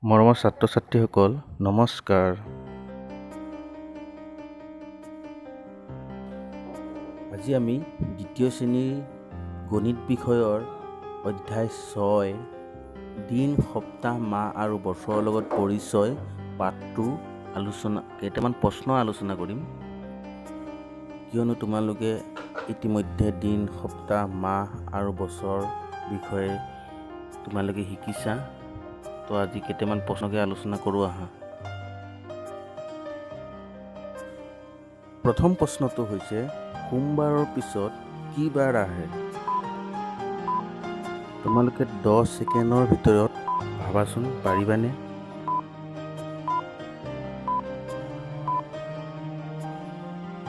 মৰমৰ ছাত্ৰ ছাত্ৰীসকল, নমস্কাৰ। আজি আমি দ্বিতীয় শ্ৰেণীৰ গণিত বিষয়ৰ অধ্যায় 6, দিন, সপ্তাহ, মাহ আৰু বছৰৰ লগত পৰিচয় পাঠটো আলোচনা, কেইটামান প্ৰশ্ন আলোচনা কৰিম। কিয়নো তোমালোকে ইতিমধ্যে দিন, সপ্তাহ, মাহ আৰু বছৰ বিষয়ে তোমালোকে শিকিছা। তো আজি কেইটামান প্ৰশ্নকে আলোচনা কৰোঁ আহা। প্ৰথম প্ৰশ্নটো হৈছে, সোমবাৰৰ পিছত কি বাৰ আহে? তোমালোকে 10 ছেকেণ্ডৰ ভিতৰত ভাবাচোন, পাৰিবানে?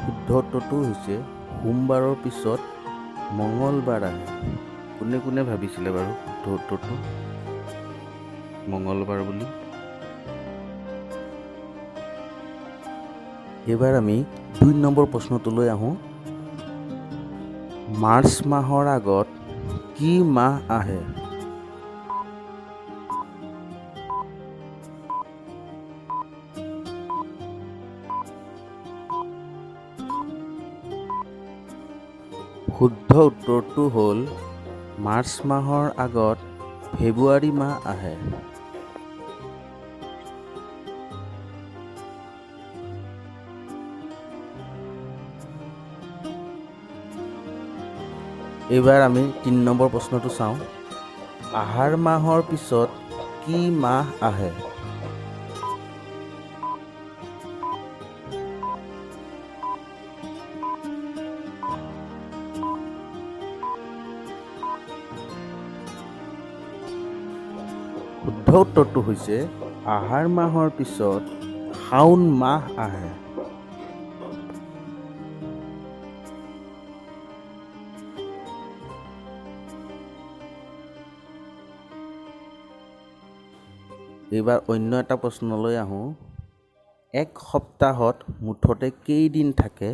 শুদ্ধ উত্তৰটো হৈছে, সোমবাৰৰ পিছত মঙলবাৰ আহে। কোনে কোনে ভাবিছিলে বাৰু শুদ্ধ উত্তৰটো মঙলবাৰ বুলি? এইবাৰ আমি 2 নম্বৰ প্ৰশ্নটোলৈ আহোঁ। মাৰ্চ মাহৰ আগত কি মাহ আহে? শুদ্ধ উত্তৰটো হ'ল, মাৰ্চ মাহৰ আগত ফেব্ৰুৱাৰী মাহ আহে। এইবাৰ আমি 3 নম্বৰ প্ৰশ্নটো চাওঁ। আহাৰ মাহৰ পিছত কি মাহ আহে? শুদ্ধ উত্তৰটো হৈছে, আহাৰ মাহৰ পিছত শাওণ মাহ আহে। এইবাৰ অন্য এটা প্ৰশ্নলৈ আহোঁ। এক সপ্তাহত মুঠতে কেইদিন থাকে?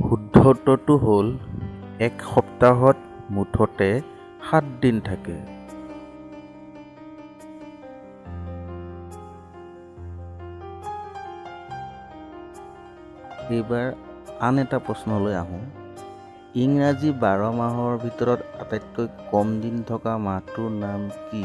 শুদ্ধ উত্তৰটো হ'ল, এক সপ্তাহত মুঠতে 7 দিন থাকে। এইবাৰ আন এটা প্ৰশ্নলৈ আহোঁ। ইংৰাজী 12 মাহৰ ভিতৰত আটাইতকৈ কম দিন থকা মাহটোৰ নাম কি?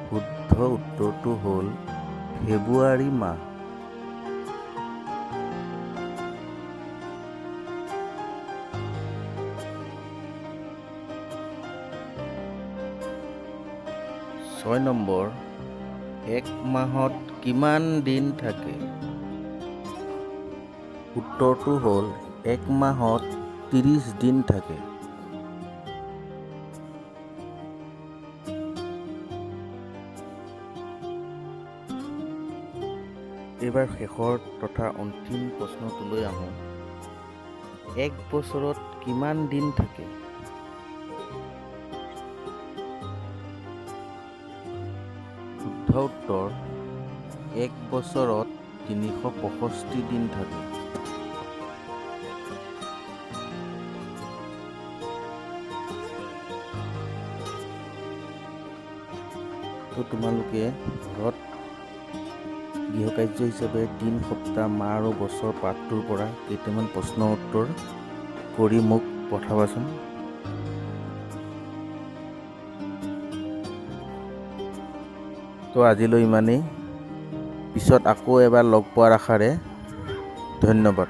শুদ্ধ উত্তৰটো হ'ল, ফেব্ৰুৱাৰী মাহ। 6 নম্বৰ, এক মাহত কিমান দিন থাকে? উত্তৰটো হ'ল, এক মাহত 30 দিন থাকে। এইবাৰ শেষৰ তথা অন্তিম প্ৰশ্নটোলৈ আহোঁ। এক বছৰত কিমান দিন থাকে? শুদ্ধ উত্তৰ, এক বছৰত 365 দিন থাকে। তো তোমালোকে ঘৰত গৃহকাৰ্য হিচাপে দিন, সপ্তাহ, মাহ আৰু বছৰ পাঠটোৰ পৰা কেইটামান প্ৰশ্ন উত্তৰ কৰি মোক পঠাবাচোন। তো আজিলৈ ইমানেই। পিছত আকৌ এবাৰ লগ পোৱাৰ আশাৰে ধন্যবাদ।